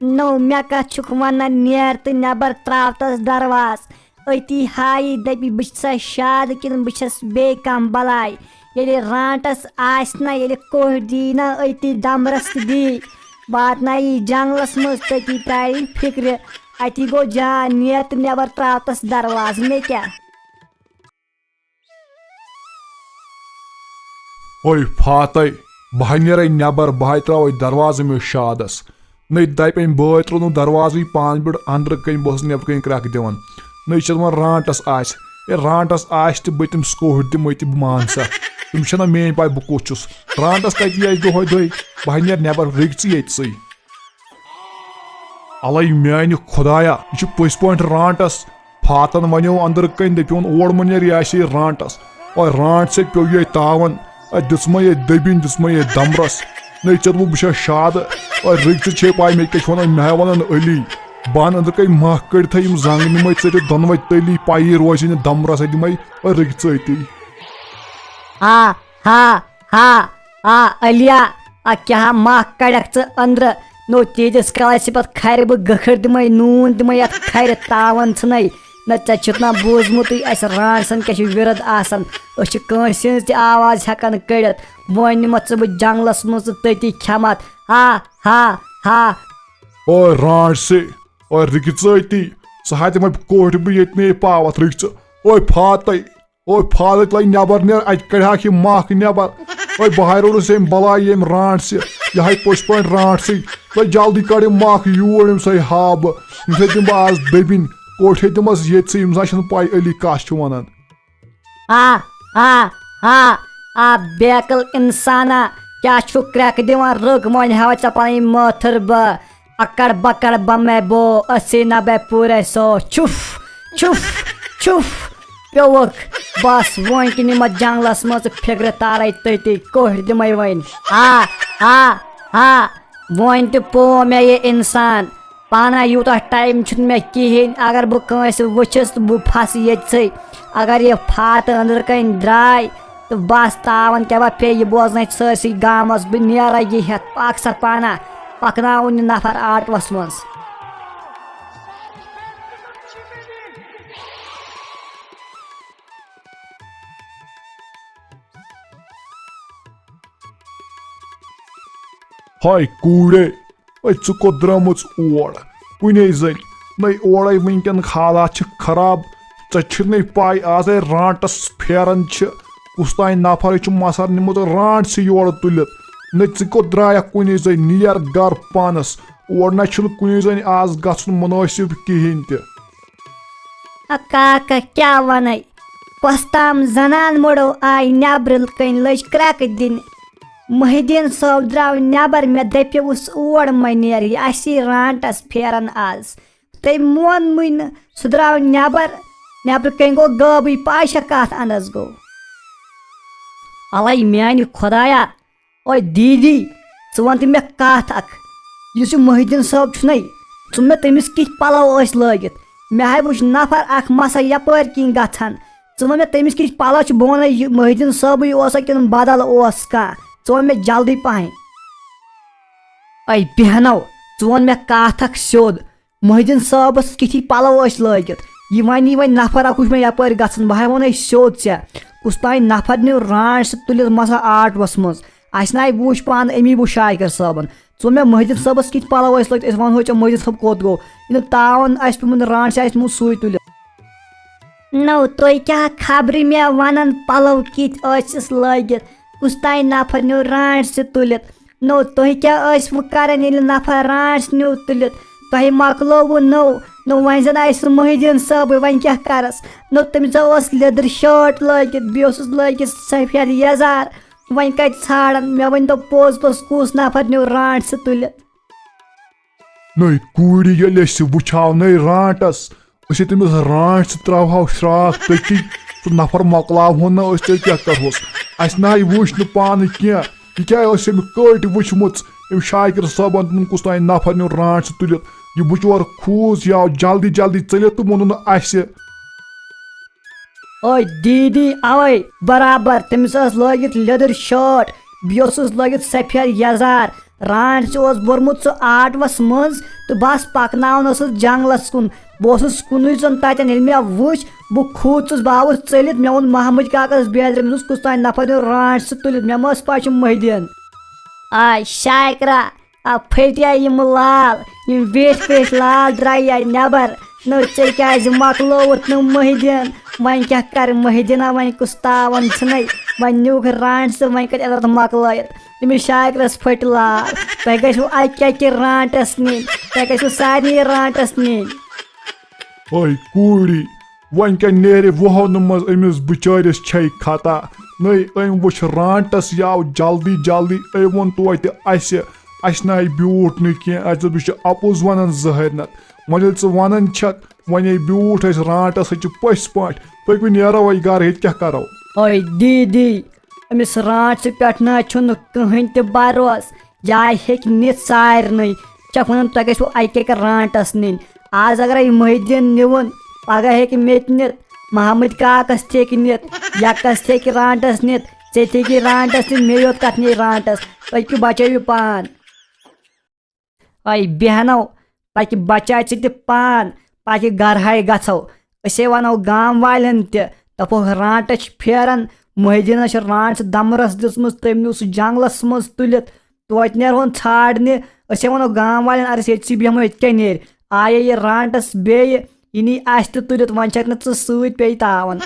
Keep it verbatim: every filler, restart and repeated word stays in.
نو، مےٚ کتھ چھُکھ ونان؟ نیر تہٕ نٮ۪بر تراو تس درواز۔ أتی ہایی دپہِ، بہٕ چھسا شاد کِنہٕ بہٕ چھس بیٚیہِ کانٛہہ بلاے؟ ییٚلہِ رانٹس آسہِ نہ، ییٚلہِ کوٚہ دی نہ، أتی دمرس تہِ دی۔ واتنایہِ یہِ جنگلس منٛز، تٔتی تارِ فکرِ۔ اتی گوٚو جان، نیر تہٕ نٮ۪بر تراو تس درواز، مےٚ کیٛاہ؟ اوے فاتے، بہٕ ہا نیرے نٮ۪بر، بہٕ ہا تراوے دروازٕ أمِس شادس۔ نٔے دپہِ أمۍ بٲے ترٛوونُکھ دروازٕے پانہٕ پٮ۪ٹھ اندرٕ کنۍ، بہٕ اوسُس نٮ۪برٕ کنۍ کرٛٮ۪کھ دِوان۔ نٔے چھِ دپان رانٹس آسہِ، ہے رانٹس آسہِ تہٕ بہٕ تٔمِس کوٚہر دِمہٕ تہِ، بہٕ مان سا۔ تٔمِس چھَنہ میٲنۍ پاے بہٕ کُس چھُس۔ رانٹس کتہِ آسہِ دۄہے دۄہے، بہٕ ہا نیرٕ نٮ۪بر، رُکہِ ژٕ ییٚتہِ سٕے۔ الے میانہِ خدایا، یہِ چھُ پٔزۍ پٲٹھۍ رانٹس۔ فاتن ونیو اندر کنۍ، دپیون اور مہ نیر، یہِ آسہِ ہے رانٹس۔ اور رانٹ سے پیو یہِ تاون، اور دِژمے یہِ دٔبِنۍ، دِژمے یہِ دمرس۔ نٔے ژےٚ دوٚپُکھ بہٕ چھَس شادٕ، اور رٕکۍ ژٕ چھے پاے مےٚ کیٛاہ چھِ ونان، مےٚ ہا ونان علی۔ بہٕ انہٕ أندرٕ کنۍ مکھ کٔڑتھے یِم زنٛگ نِمے ژےٚ تہِ دۄنوے تٔلی، پَیی روزِ نہٕ دمرس اَتہِ دِمے، اور رٕکۍ ژٕ أتی۔ آ، ہا، ہا، آ، علیا، آ، کیٛاہ مکھ کڑکھ ژٕ أندرٕ؟ نو تیٖتِس کالس چھِ پتہٕ کھرِ بہٕ گٔکھٕر دِمے، نوٗن دِمے یتھ کھرِ، تاون ژھٕنے۔ نہ ژےٚ چھُتھ نہ بوٗزمُتٕے، اسہِ رانٹسن کیٛاہ چھُ وِرد آسان۔ أسۍ چھِ کٲنٛسہِ ہٕنٛز تہِ آواز ہٮ۪کان کٔڑِتھ۔ وۄنۍ نِمتھ ژٕ بہٕ جنگلس منٛز تہٕ تٔتی کھٮ۪متھ۔ ہا، ہا، ہا۔ او رانٹسٕے، او رُکہِ ژٕ أتی۔ ژٕ ہا دِمے کوٹھۍ بہٕ ییٚتہِ نَے پاوتھ، رُکہِ ژٕ۔ او فاتے، او فاضل، تُلے نٮ۪بر نیر، اتہِ کڑہاکھ یہِ مکھ نٮ۪بر۔ او بہٕ ہاے روٗدُس أمۍ بلاے ییٚمۍ رانٹسہِ، یہِ ہاے پٔزۍ پٲٹھۍ رانٹسٕے۔ تُلے جلدی کڑ یہِ مکھ یوٗر، أمِس ہے ہاو بہٕ، أمِس ہے دِمہٕ بہٕ آز دٔبِنۍ، کوٹھۍ ہے دِمس ییٚتھسٕے، أمِس ہا چھَنہٕ پاے علی کس چھُ ونان۔ آ، آ، آ، آ، بیکل انسانا، کیٛاہ چھُکھ کرٛٮ۪کہٕ دِوان؟ رُک، وۄنۍ ہاوٕ ژےٚ پنٕنۍ مٲتھٕر بہٕ۔ اکڑ بکڑ بمے بو، اسی نہ بے پورے سو۔ چھُف، چھُف، چھُف، پیوٚوُکھ۔ بس، وۄنۍ کِنۍ یِمہٕ جنگلس منٛز فِکرِ تارے تٔتی، کوٚہۍ دِمے وۄنۍ۔ آ، آ، آ، وۄنۍ تہِ پوو مےٚ یہِ انسان۔ پانہ یوٗتاہ ٹایم چھُنہٕ مےٚ کِہیٖنۍ، اگر بہٕ کٲنٛسہِ وٕچھِس تہٕ بہٕ پھسہٕ ییٚتھسٕے۔ اگر یہِ فاتہٕ أنٛدرٕ کَنۍ درٛاے، تہٕ بس تاون کیٛاہ، بہٕ پیٚیہِ یہِ بوزنَے سٲرسٕے گامس، بہٕ نیرٕ یہِ ہٮ۪تھ، پکھ سا پانہ، پکناوُن یہِ نفر آٹوس منٛز۔ ہاے کوٗرے، أے ژٕ کوٚت درٛامٕژ اور؟ کُنے زٔنۍ نَے اورَے، وٕنکٮ۪ن حالات چھِ خراب۔ ژےٚ چھِ نَے پَے آز ہے رانٹَس پھیران چھِ، کُس تام نفرٕے چھُ مَسر نیوٗمُت رانٹسٕے یورٕ تُلِتھ۔ نَے ژٕ کوٚت درٛایَکھ کُنے زٔنۍ؟ نیر گَرٕ پانَس، اور نَے چھُنہٕ کُنے زٔنۍ آز گژھُن مُنٲسِب کِہیٖنۍ تہِ۔ اَ کاکا، کیٛاہ وَنَے؟ کۄس تام زنان مٔڑو آیہِ نٮ۪برٕ کَنۍ، لٔج کرٛٮ۪کہٕ دِنہِ۔ محی الدیٖن صٲب درٛاو نٮ۪بر، مےٚ دَپیوُس اور مہ نیر، یہِ آسی رانٹس پھیران آز۔ تٔمۍ مونمٕے نہٕ، سُہ درٛاو نٮ۪بر۔ نٮ۪برٕ کَنۍ گوٚو غٲبٕے، پَے چھےٚ کَتھ اَنٛدَس گوٚو۔ اَلَے میٛانہِ خۄدایا، اوے دیٖدی، ژٕ وَن تہٕ مےٚ کَتھ اَکھ۔ یُس یہِ محی الدیٖن صٲب چھُنَے، ژٕ وَن مےٚ تٔمِس کِتھۍ پَلو ٲسۍ لٲگِتھ؟ مےٚ ہاے وُچھ نفر اَکھ مَسا یَپٲرۍ کِنۍ گژھان۔ ژٕ وَن مےٚ تٔمِس کِتھۍ پَلو چھِ، بہٕ وَنَے یہِ محی الدیٖن صٲبٕے اوسا کِنہٕ بدل اوس کانٛہہ؟ ژٕ وَن مےٚ جلدی پَہَن۔ اے بیٚہنو، ژٕ وَن مےٚ کَتھ اَکھ سیوٚد۔ محی الدیٖن صٲبَس کِتھی پَلو ٲسۍ لٲگِتھ؟ یہِ وَنہِ یہِ وۄنۍ نفر اَکھ وٕچھ مےٚ یَپٲرۍ گژھان، بہٕ ہاے وَنَے سیوٚد ژےٚ۔ کُس تام نفر نیوٗ رانٛچ سُہ تُلِتھ مَسا آٹوَس منٛز۔ اَسہِ نہ آے وُچھ پانہٕ أمی وُچھ شاکر صٲبَن۔ ژٕ وَن مےٚ محی الدیٖن صٲبَس کِتھۍ پَلو ٲسۍ لٲگِتھ، أسۍ وَنہوے ژےٚ محی الدیٖن صٲب کوٚت گوٚو۔ یہِ نہٕ تاوَن آسہِ پیوٚمُت رانٛچ آسہِ نیوٗمُت سُے تُلِتھ۔ نو، تُہۍ کیٛاہ خبرِ مےٚ وَنان پَلو کِتھۍ ٲسِس لٲگِتھ؟ کُس تام نفر نیوٗ رانٛچ سُہ تُلِتھ۔ نو، تُہۍ کیٛاہ ٲسوٕ کران ییٚلہِ نفر رانٛچ نیوٗ تُلِتھ؟ تۄہہِ مۄکلووٕ نو، نو وۄنۍ زن آسہِ سُہ محی الدیٖن صٲبٕے، وۄنۍ کیٛاہ کرس؟ نو تٔمِس اوس لیٚدٕر شٲٹ لٲگِتھ، بیٚیہِ اوسُس لٲگِتھ سفید یزار، وۄنۍ کتہِ ژھانڈن؟ مےٚ ؤنۍ تو پوٚز پوٚز کُس نفر نیوٗ رانٛچ سُہ تُلِتھ؟ نٔے کوٗرِ ییٚلہِ أسۍ وٕچھاو نٔے رانٛٹس، أسۍ ہے تٔمِس رانٛچ تہِ ترٛاوہاو شراکھ تٔتی، سُہ نفر مۄکلاوہون نہ أسۍ، تیٚلہِ کیٛاہ کرہوس؟ اَسہِ نہ ہاے وٕچھ نہٕ پانہٕ کینٛہہ، یہِ کیٛاہ ٲس أمۍ کٔٹۍ وٕچھمٕژ؟ أمۍ شاکر صٲبن تُلُن کُس تام نفر نیوٗ رانٛچ سُہ تُلِتھ، یہِ بِچور کھوٗژ یہِ آو جلدی جلدی ژٔلِتھ تہٕ ووٚنُن نہٕ اَسہِ۔ اوے دیٖدی، اوے برابر، تٔمِس ٲس لٲگِتھ لیٚدٕر شٲٹ، بیٚیہِ اوسُس لٲگِتھ سفید یزار، رانٛٹھ سُہ اوس بوٚرمُت سُہ آٹوَس منٛز، تہٕ بس پکناوان اوسُس جنگلس کُن۔ بہٕ اوسُس کُنُے زوٚن تتٮ۪ن۔ ییٚلہِ مےٚ وُچھ، بہٕ کھوٗژُس، بہٕ آوُس ژٔلِتھ۔ مےٚ ووٚن محمد کاکس بیترِ، مےٚ دوٚپُس، "کُس تام نفر نیوٗ رانٛٹھ سُہ تُلِتھ؟" مےٚ ما ٲس پَے چھُ محی الدیٖن۔ آے شاکرا، آ پھٔٹیا یِم لال، یِم ویٹھۍ ویٹھۍ لال درٛایہِ یا نٮ۪بر۔ نہ، ژےٚ کیٛازِ مۄکلووُتھ نہٕ محی الدیٖن؟ وۄنۍ کیٛاہ کرِ محی الدیٖنا؟ وۄنۍ کُس تاوَن ژھٕنَے؟ وۄنۍ نیوٗکھ رانٛٹھ ژٕ، وۄنۍ کَتہِ اَتھ مۄکلٲیِتھ؟ تٔمِس شاکرَس پھٔٹۍ لال۔ تۄہہِ گژھِوٕ اَکہِ اَکہِ رانٛٹَس نِنۍ، تۄہہِ گژھِوٕ سارنٕے رانٛٹَس نِنۍ۔ ہے کوٗری، وۄنۍ کیٛاہ نیرِ وُہَو نہٕ منٛز أمِس بِچٲرِس چھے خطا؟ نٔے أمۍ وٕچھ رانٛٹَس یہِ آو جلدی جلدی، أمۍ ووٚن توتہِ اَسہِ، اَسہِ نَے بیوٗٹھ نہٕ کینٛہہ، اَسہِ دوٚپ یہِ چھُ اَپُز وَنان ظٲہِر نَتہٕ۔ وۄنۍ ییٚلہِ ژٕ وَنان چھَکھ، وۄنۍ ییٚلہِ بیوٗٹھ اَسہِ رانٛٹَس سۭتۍ چھِ پٔژھۍ پٲٹھۍ، پٔکِو نیرو وۄنۍ گَرٕ، ییٚتہِ کیٛاہ کَرو؟ اوے دیٖدی، أمِس رانٛٹَس پٮ۪ٹھ نہ چھُنہٕ کٕہٕنۍ تہِ بروس۔ یہِ ہیٚکہِ نِتھ سارنٕے۔ چھَکھ وَنان تۄہہِ گژھِوٕ اَکہِ اَکہِ رانٛٹَس نِنۍ۔ آز اگرے محی الدیٖن نِوُن، پگاہ ہیٚکہِ مےٚ تہِ نِتھ، محمد کاکَس تہِ ہیٚکہِ نِتھ، یَکَس تہِ ہیٚکہِ رانٛٹَس نِتھ، ژےٚ تہِ ہیٚکہِ رانٛٹَس نِتھ، مے یوت کَتھ نِیہِ رانٛٹَس۔ پٔکِو بچٲیِو پان۔ اے بیہنو، پکہِ بچاے ژٕ تہِ پان، پکہِ گرہاے گژھو۔ أسے ونو گام والٮ۪ن تہِ، دپو رانٛٹس چھِ پھیران، محی الدیٖنس چھِ رانٛٹس دمرس دِژمٕژ، تٔمۍ نیوٗ سُہ جنگلس منٛز تُلِتھ، توتہِ نیرہون ژھانڈنہِ۔ أسے ونو گام والٮ۪ن، اگر أسۍ ییٚتہِ سٕے بیہمو، ییٚتہِ کیٛاہ نیرِ؟ آیے یہِ رانٛٹس بیٚیہِ، یہِ نی اسہِ تہِ تُلِتھ، وۄنۍ چھکھ نہٕ ژٕ سۭتۍ، پیٚیہِ تاون۔